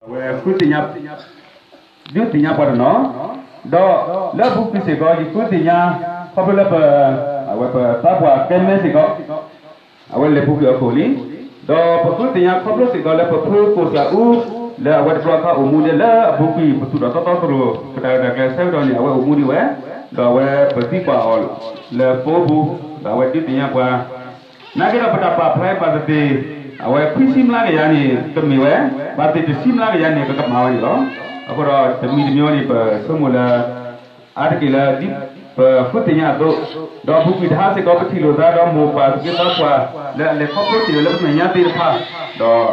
အဝဲဃုသ့ၣ်ညါ ဒုးသ့ၣ်ညါပှၤတနီၤ, ဒီးလၢအပူၤကွံာ်စ့ၢ်ကီး ယဃုသ့ၣ်ညါ ခီဖျိလၢပ အဝဲပသးပှၢ်ကဲမဲစ့ၢ်ကီး အဝဲလဲၤပူၤကွံာ်အခိၣ်လံ, ဒီးပဃုသ့ၣ်ညါခီဖျိစ့ၢ်ကီးလၢပဖုကိၣ်စၢ်အူ လၢအဝဲတဘျီအခါအိၣ်မူဒဲလၢအပူၤကွံာ် ပသူၣ်ထီၣ်သီသီသရိာ် ပတၢ်ရဲၣ်တၢ်ကျဲၤဆၢကတီၢ်န့ၣ် အဝဲအိၣ်မူဒံးဝဲ, ဒီးအဝဲပသံကွၢ်အီၤလၢဖိပူၤ, ဒီးအဝဲဒုးသ့ၣ်ညါပှၤ နာ်က့ဒီးပတၢ်ပာ်ဖျါ birthday အဝဲခွံဆံမျးကယၤန့ၣ် ကမ့ၢ်ဝဲ birthday တဆံမျးကယၤန့ၣ် ပကမၤဝဲန့ၣ်လီၤ. အဃိဒီးတမံၤတမံၤန့ၣ် ပဆိကမိၣ်လၢ အါတက့ၢ်လၢ ဒ်ပဃုသ့ၣ်ညါအသိး, ဒီးပူၤကွံာ်တဟါစ့ၢ်ကီး ပထံၣ်လိာ်သးဒီးမိၢ်ပၢ်သူၣ်က့သးပှၢ် လၢအလဲၤခီဖျိတ့ၢ်လၢပမဲာ်ညါသ့ၣ်တဖၣ်, ဒီး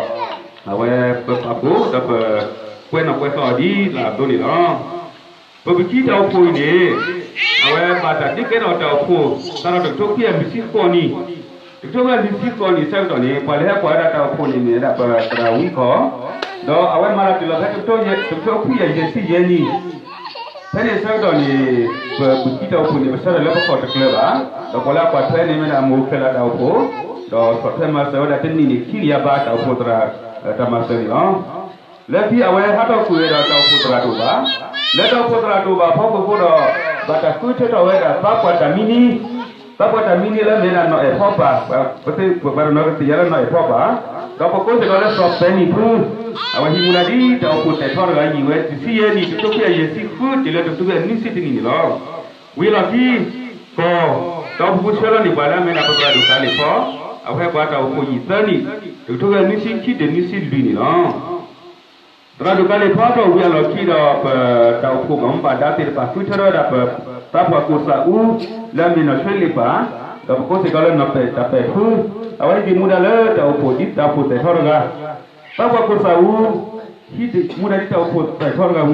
အဝဲပပာ်ဖှိၣ်ဒီးပကွဲးနီၣ်ကွဲးသီအီၤဒ်သိးအသိးန့ၣ်လီၤ. ပပကံတၢ်အိၣ်ဖှိၣ်အံၤန့ၣ် အဝဲဘၣ်တၢ်ဒုးကဲထီၣ်တၢ်အိၣ်ဖှိၣ် စးထီၣ်တကထိခွံကယၤလွံၢ်ဆံဃိးနံၣ်, တကထိခွံကယၤလွံၢ်ဆံဃိးနံၣ်ဆၢကတီၢ်န့ၣ် ပှၤလၢဟဲကွၢ်ဝဲဒၣ်တၢ်အိၣ်ဖှိၣ်န့ၣ်မ့ၢ်ဝဲဒၣ်ပသရၣ်ဝံခီၣ်, ဒီးအဝဲမၤတၢ်တ့ၢ်လီၤဖဲတကထိခွံကယၤယဲၢ်ဆံယဲၢ်နံၣ်, ဖဲန့ၣ်ဆၢကတီၢ်န့ၣ် ပပကံတၢ်အိၣ်ဖှိၣ်န့ၣ် ပဆၢထၢၣ်လၢပခီၣ်တကျၢၤဘၣ်, ဒီးပှၤလၢအကွၢ်ထွဲန့ၣ်မ့ၢ်ဒၣ်မိၢ်ခဲလၢာ်တၢ်အိၣ်ဖှိၣ်, ဒီးဆီၣ်ထွဲမၤစၢၤဝဲဒၣ်တနံၣ်န့ၣ် ခံကယၤဘးတၢ်အိၣ်ဖှိၣ်သရၣ် တၢ်မၤစၢၤန့ၣ်လီၤ. လၢခံအဝဲဟးထီၣ်ကွံာ်ဝဲဒီးတၢ်အိၣ်ဖှိၣ်သရၣ်တအိၣ်ဘၣ်, လၢတၢ်အိၣ်ဖှိၣ်သရၣ်တအိၣ်ဘၣ်အဖီခိၣ်အဃိဒီး ဘၣ်တၢ်ဃုထၢထီၣ်ဝဲဒၣ်သးပှၢ်တၢ်မံနံ, သးပှၢ်တၢ်မံနံလၢမ့ၢ်ဒၣ်နီၢ်အဲၣ်ဖီပၢ်, ပှၤတနီၤကသ့ၣ်ညါလၢနီၢ်အဲၣ်ဖီပၢ်, ဒီးပကိးစ့ၢ်ကီးလၢစီၤပဲနံၣ်ဖု, အဝဲဟံးမူဒါဒ်တၢ်အိၣ်ဖှိၣ်သဲးထီတဂၤယံာ်ဝဲ တဆံယဲၢ်နံၣ် တကထိခွံကယၤယဲၢ်ဆံဃုတုၤလၢတကထိခွံကယၤနွံဆံတနံၣ်န့ၣ်လီၤ. ဝံၤအလီၢ်ခံ ကီၢ် တၢ်အိၣ်ဖှိၣ်ဆှၢလီၤန့ၢ်ပှၤလၢအမ့ၢ်ဒၣ်ပသရၣ်ဒိၣ်ကၤလ့ၣ်ဖီ, အဝဲဟဲကွၢ်တၢ်အိၣ်ဖှိၣ်ယံာ်သၢနံၣ် တကထိခွံကယၤနွံဆံခံတုၤနွံဆံလွံၢ်န့ၣ်လီၤ. သရၣ်ဒိၣ်ကၤလ့ၣ်ဖီထီၣ်ဝံၤအလီၢ်ခံဒီး ပတၢ်အိၣ်ဖှိၣ်ဘၣ်မူဘၣ်ဒါသ့ၣ်တဖၣ် ဃုထၢထီၣ်ဝဲဒၣ်ပသးပှၢ်ကိၣ်စၢ်အူ လၢအမ့ၢ်နီၢ်ဆွ့လ့ၣ်ပၢ်, ဒီးပကိးစ့ၢ်ကီးလၢနီၢ်ပဲာ်တၢ်ပဲာ်ဖု, အဝဲဟံးမူဒါလၢတၢ်အိၣ်ဖှိၣ်ဒ်တၢ်အိၣ်ဖှိၣ်သဲးထီတဂၤ သးပှၢ်ကိၣ်စၢ်အူ ဟံးမူဒါဒ်တၢ်အိၣ်ဖှိၣ်သဲးထီတဂၤဝံၤအလီၢ်ခံဒီးဟးထီၣ်တၢ်အိၣ်ဖှိၣ် တၢ်ဖံးတၢ်မ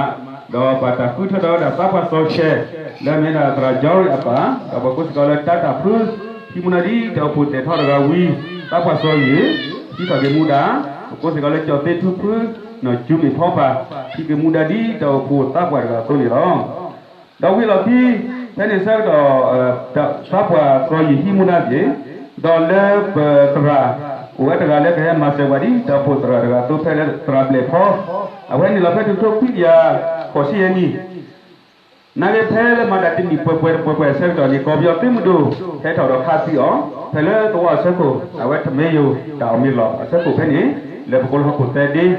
ၤ, ဒီးဘၣ်တၢ်ဃုထၢထီၣ်ဝဲဒၣ်သးပှၢ်စီၤဆဲး လၢအမ့ၢ်ဒၣ်သရၣ်ကၠီရံၣ်အပၢ်, ဒီးပကိးစ့ၢ်ကီးလၢတၢ်တၢ်ဖု, ဟံးမူဒါဒ်တၢ်အိၣ်ဖှိၣ်သဲးထီတဂၤဝံၤ, သးပှၢ်စီၤယုၢ် ဟံးထီၣ်က့ၤမူဒါ, ပကိးစ့ၢ်ကီးလၢကၠီၣ်သ့ထူဖု, နီၢ်ကၠူမ့ၢ်ဖီပၢ်, ဟံးက့ၤမူဒါဒ်တၢ်အိၣ်ဖှိၣ်သးပှၢ်တဂၤအသိးန့ၣ်လီၤ. ဒီးဝံၤအလီၢ်ခံ ဖဲန့ၣ်ဆၢကတီၢ် သးပှၢ်စီၤယုၢ်ဟံးမူဒါက့ၤ, ဒီးလၢပသရၣ် အိၣ်ဝဲတဂၤလၢကဟဲမၤစၢၤပှၤဒ်တၢ်အိၣ်ဖှိၣ်သရၣ်တဂၤအသိး ဖဲလၢသရၣ်ဘျဲၣ်ဖီ, အဝဲန့ၣ်လီၤဖဲတကထိခွံကယၤဃိးဆံယဲၢ်နံၣ်, နာ်က့ဖဲလၢမၤတၢ်တနံၣ်ပှဲၤပှဲၤတပှဲၤပှဲၤဆၢကတီၢ်န့ၣ် ကီၢ်ပယီၤသုးမုၢ်ဒိၣ် ဟဲထီၣ်ဒီးခးသံအီၤ ဖဲလၢသဝီအဆၢခိၣ် အဝဲထမ့ၢ်ယိာ်တၢ်အီၣ်မ့ၤလီၢ်အဆၢခိၣ်ဖဲန့ၣ် လၢပကိးလၢဟီၣ်ခိၣ်သၢဒ့,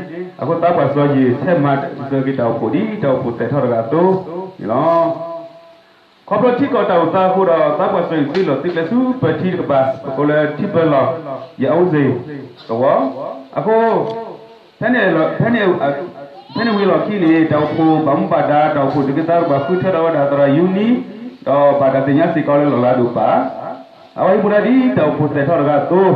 အဃိသးပှၢ်စီၤယုၢ် ဆဲးမၤစၢၤက့ၤတၢ်အိၣ်ဖှိၣ်ဒ်တၢ်အိၣ်ဖှိၣ်သဲးထီတဂၤအသိးန့ၣ်လီၤ. ခီဖျိထံကီၢ်တၢ်အိၣ်သးအဃိဒီး သးပှၢ်စီၤယုၢ်သုးလီၢ်သုးကျဲဆူပထံတကပၤ ပကိးလၢထံပၢလီၢ် ယအိၣ်စ့ၣ်သဝီ, အဃိ ဖဲန့ၣ် ဖဲန့ၣ်ဝံၤအလီၢ်ခံန့ၣ် တၢ်အိၣ်ဖှိၣ်ဘၣ်မူဘၣ်ဒါ တၢ်အိၣ်ဖှိၣ်ဒုးက့သးပှၢ်ဃုထၢထီၣ်ဝဲဒၣ်သရၣ်ယူနံ, ဒီးဘၣ်တၢ်သ့ၣ်ညါစ့ၢ်ကီးလၢလီၢ်လၤဒိၣ်ပၢ်, အဝဲဟံးမူဒါဒ်တၢ်အိၣ်ဖှိၣ်သဲးထီတဂၤအသိး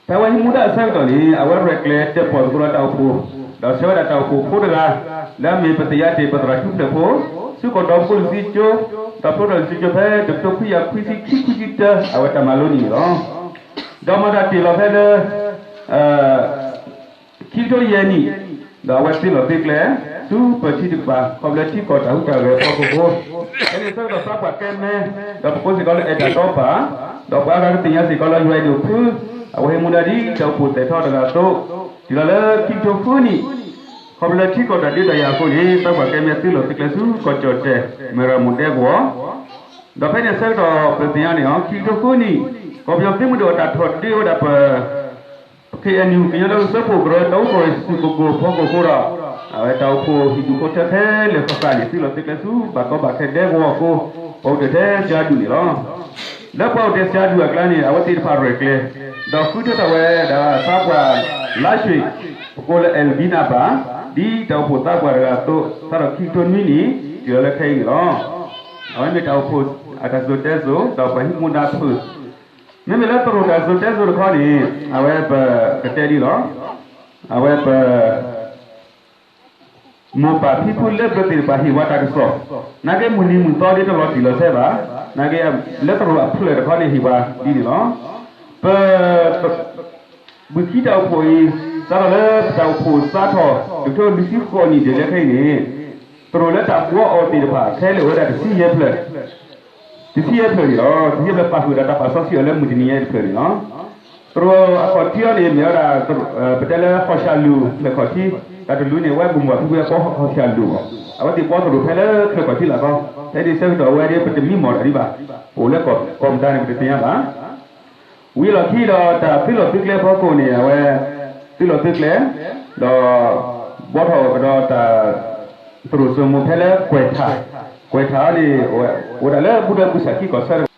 ဖဲအဝဲဟံးမူဒါအဆၢကတီၢ်န့ၣ် အဝဲရဲၣ်ကျဲၤတၢၣ်ပီၣ်သကိးဒီးတၢ်အိၣ်ဖှိၣ်, ဒီးဆှၢဝဲဒၣ်တၢ်အိၣ်ဖှိၣ်ဖိတဂၤ လၢအမ့ၢ်ပသ့ၣ်ညါတ့ၢ်ပသရၣ်ထူဖျၢၣ်ဖိ, ဆူကီၢ်ဒီဖိလံၤစုကၠိ, ဒီးဖျိထီၣ်လံၤစုကၠိဖဲတကထိခွံကယၤခွံဆံခံခွံဆံတၢ အဝဲတၢ်မၤလိန့ၣ်လီၤ. ဒီးမၤတၢ်တ့ၢ်လီၤဖဲလၢ ခံကထိယဲၢ်နံၣ်, ဒီးအဝဲသုးလီၢ်သုးကျဲ ဆူပထံတကပၤ ခီဖျိလၢထံကီၢ်တၢ်ဟူးတၢ်ဂဲၤအဖီခိၣ်ဖိ, ဖဲန့ၣ်ဆၢကတီၢ်သးပှၢ်ကဲမဲ, ဒီးပကိးစ့ၢ်ကီးလၢအဲၣ်တၢ်တီပၢ်, ဒီးပှၤအါဂၤကသ့ၣ်ညါစ့ၢ်ကီးလၢယွၤအဲၣ်ဒိၣ်ဖု, အဝဲဟံးမူဒါဒ်တၢ်အိၣ်ဖှိၣ်သဲးထီတဂၤအသိး, တုၤလီၤလၢခံကထိဃုနံၣ်, ခီဖျိလၢထံကီၢ်တၢ်ဒုးတၢ်ယၤအဃိန့ၣ် သးပှၢ်ကဲမဲသုးလီၢ်သုးကျဲဆူကီၢ်ကၠီၣ်တဲၣ် မဲၢ်ရမူၣ်ဒဲကဝီၤ, ဒီးဖဲန့ၣ်ဆၢကတီၢ်ပသ့ၣ်ညါန့ၣ် ခံကထိဃုနံၣ်, ကီၢ်ပယီၤသုးမုၢ်ဒိၣ်အတၢ်ထီၣ်ဒုးဝဲဒၣ်ပ KNU ကညီဒီကလုာ်စၢဖှိၣ်ကရၢ တၢ်အိၣ်ဖှိၣ်ဆူၣ်ကိၢ်ကိၢ်ဖီခိၣ်အဃိဒီး အဝဲတၢ်အိၣ်ဖှိၣ်ဟံၣ်ဒူၣ်ဖိထဲဖဲလဲၣ်ဃီဃီန့ၣ် သုးလီၢ်သုးကျဲဆူဘၣ်ကီဘၣ်ခဲဒဲကဝီၤအဃိ, ပအိၣ်တ့ၢ်ထဲစှၤဒူၣ်န့ၣ်လီၤ. လၢပှၤအိၣ်တ့ၢ်စှၤဒူၣ်အကျါန့ၣ် အဝဲသ့ၣ်တဖၣ်ရဲၣ်ကျဲၤ, ဒီးဃုထၢထီၣ်ဝဲဒၣ်သးပှၢ်လါရွှ့ၣ်, ပကိးလၢအဲၣ်လဘံနၢ်ပၢ်, ဒ်တၢ်အိၣ်ဖှိၣ်သးပှၢ်တဂၤအသိး စးထီၣ်ခံကထိနွံနံၣ် တုၤလီၤလၢခဲအံၤန့ၣ်လီၤ. အဝဲမ့ၢ်တၢ်အိၣ်ဖှိၣ်အတၢ်စိၤတဲစိၤ ဒီးပှၤဟံးမူဒါဖုၣ် မ့မ့ၢ်လၢတရူးတၢ်စိၤတဲစိၤတခီန့ၣ် အဝဲပကတဲဒ်လီၤ. အဝဲပ မိၢ်ပၢ်ဖံဖုလၢပျၢၤသ့ၣ်တဖၣ်ဟ့ၣ်ဝဲတၢ်ကစီၣ်, နာ်က့မုၢ်နံၤမုၢ်သီဒ်တလီၤတံၢ်လီၤဆဲးဘၣ်, နာ်က့ လၢတရူးအဖျၢၣ်တခီန့ၣ်ဟ့ၣ်ဝဲဒ်န့ၣ်လီၤ. ပ ဘုၣ်ခံတၢ်အိၣ်ဖှိၣ်အံၤ စးထီၣ်လၢပတၢ်အိၣ်ဖှိၣ်စးထီၣ် တကထိလွံၢ်ဆံဃိးနံၣ်တုၤလၢခဲအံၤန့ၣ် တရူးလၢတၢ်ဘှီအီၤသ့ၣ်တဖၣ် ခဲလၢာ်အိၣ်ဝဲဒၣ်တဆံယဲၢ်ဖျၢၣ်, တဆံယဲၢ်ဖျၢၣ်န့ၣ်လီၤ. တဆံယဲၢ်ဖျၢၣ်ပာ်ဃုာ်ဒီးတၢ်ပာ်စီဆှံအီၤလၢမုၢ်တနံၤညါတဖျၢၣ်န့ၣ်လီၤ. သရိာ်အခီၣ်ထံးအံၤန့ၣ် မ့ၢ်ဝဲဒၣ် ပတဲလၢဟီၣ်ဆၣ်လူၢ်ချၢၣ်ခီၣ်ထံး, တၢ်တလူန့ၣ် အဝဲဘိၣ်မုၢ်ဘၣ်ဖုဝဲကီဟီၣ်ဆၣ်လူၢ်အီၤ, အဝဲသ့ၣ်ဘှီသရိာ်ဖဲလၢချၢၣ်ခီၣ်ထံးလၢ်ကီ, ဖဲန့ၣ်ဆၢကတီၢ်အဝဲဒၣ် ပတမံမီၢ်တၢ်ဒံးဘၣ်, ပအိၣ်လၢကီၢ်မတၤန့ၣ် ပတသ့ၣ်ညါဘၣ်. ဝံၤအလီၢ်ခံဒီးတၢ်သုးလီၢ်သုးကျဲဖီခိၣ်န့ၣ် အဝဲ သုးလီၢ်သုးကျဲ ဒီး ဘှီထီၣ်ကဒီးတၢ် သရိာ်စိမိၤဖဲလၢကွဲးထး, ကွဲးထးန့ၣ် အိၣ်ဝဲဒၣ်လၢဘူၣ်ဒီးဘူၣ်စၢ်ခံကီၢ်ဆၢတ